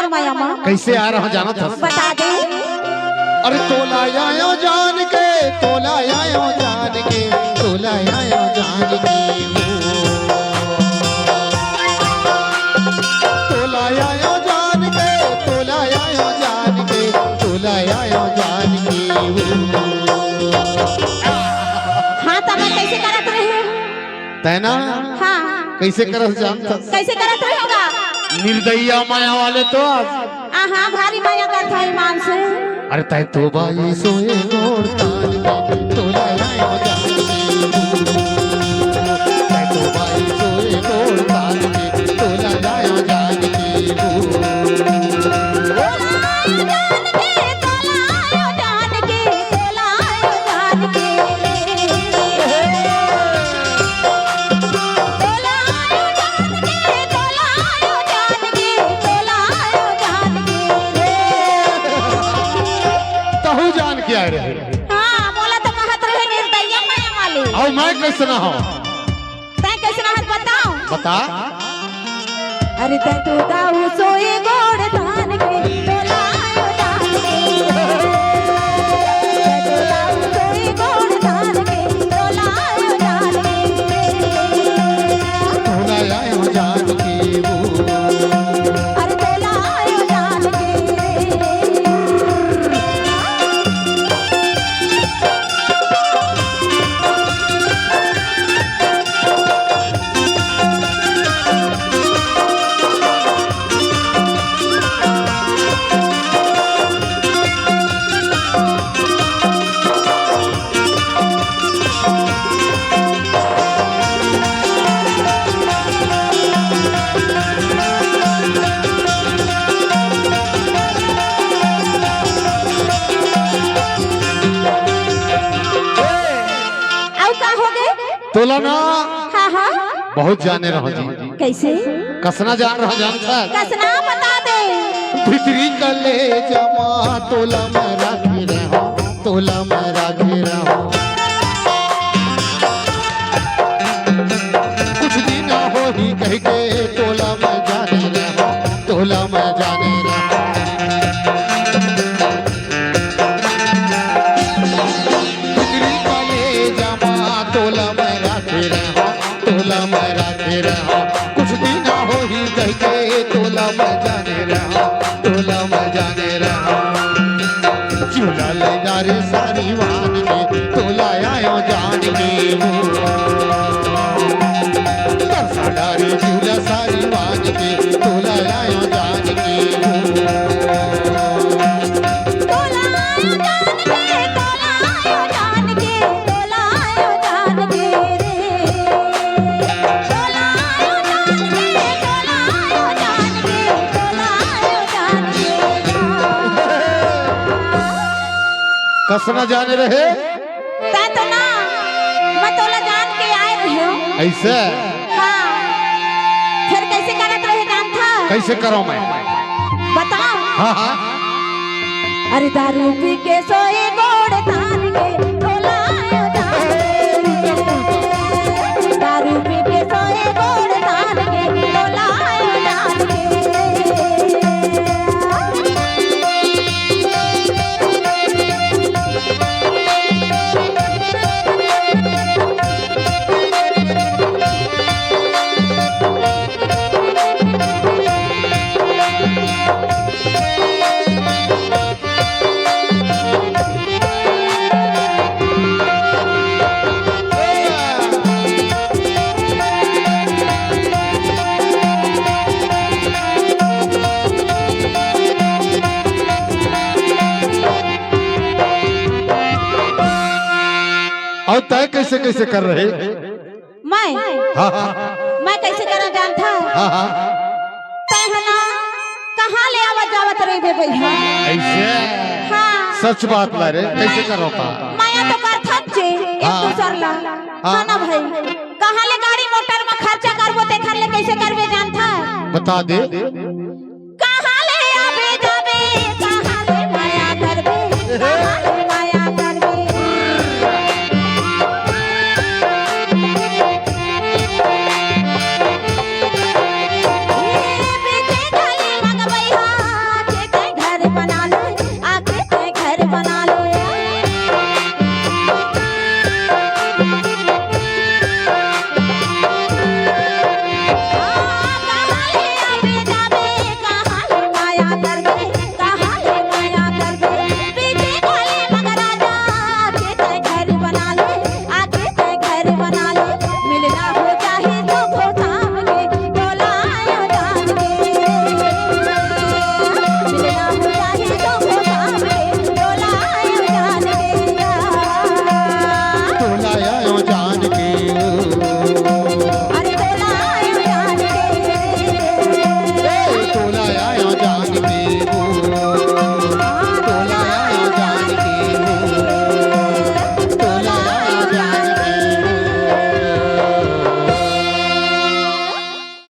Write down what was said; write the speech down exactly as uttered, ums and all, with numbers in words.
माया मा। कइसे आय रहों जानत हस? बता दे। अरे तोला आयों जान के, तोला आयों जान के, तोला आयों जान के। तोला आयों जान के, तोला आयों जान के, तोला आयों जान के। हाँ, त मैं कइसे करत रहें? तैं ना? हाँ। कइसे करस जानत हस? कइसे करत रहें गा? निर्दयिया माया वाले तो आज। आहा, भारी माया करत हस ईमान से। अरे तैं तो बाई सोए गोड़ तान के, तोला आयों जान के। तैं तो बाई सोए गोड़ तान के, तोला आयों जान के। तहूँ जान के आय रहे। हाँ, मोला तो कहत रहे निर्दयिया माया वाली। अउ मैं कइसना हँव? तैं कइसना हस बताव? बता। अरे तैं तो दाऊ सोए गोड़ तान के, तोला आयों जान के। तैं तो दाऊ सोए गोड़ तान के, तोला आयों जान के। तोला आयों जान के वो। अरे तोला आयों जान के। अउ का होगे? तोला ना हाँ, हाँ। बहुत जाने रहों जी। कइसे? कइसना जाने रहों जानत हस? कइसना बता दे। भीतरी कलेजा मा तोला मैं राखे रहों, तोला मैं राखे रहों। कुछ दिन होही कहिके तोला मैं जाने रहों, तोला मैं जाने रहों। भीतरी कलेजा मा तोला मैं राखे रहों, तोला मैं राखे रहों। कुछ दिन होही कहिके तोला मैं जाने रहों, तोला मैं जाने रहों। झूला ले डारे सारी वान के, तोला आयों जान के वो। तरसा डारे झूला सारी वान के, तोला आयों जान के वो। तोला आयों जान के, तोला आयों जान के, तोला आयों जान के रे। तोला आयों जान के, तोला आयों जान के, तोला आयों जान के। कइसना जाने रहे? तैं तो ना, मैं तोला जान के आय रहेंव। अइसे? हाँ। फेर कइसे करत रहे जानत हस? कइसे करँव मैं? बताव। हाँ, हाँ। अरे दारू पी के सोए गोड़ तान के, तोला आयों जान के। दारू पी के सोए गोड़ तान के, तोला आयों जान के। अउ तैं कइसे कइसे करे रहे? मैं? हाँ, हाँ। मैं कइसे करँव जानत हस? हाँ, हाँ। तैं ह ना कहाँ ले आवत जावत रहिबे भइया? अइसे? हाँ। सच बात ला रे, कइसे करँव का? मया तो करथस चे, एक हाँ। दूसर ला। हाँ। हाँ ना भई? कहाँ ले गाड़ी मोटर म खर्चा करबो, तेखर ले कइसे करबे जानत हस? बता दे।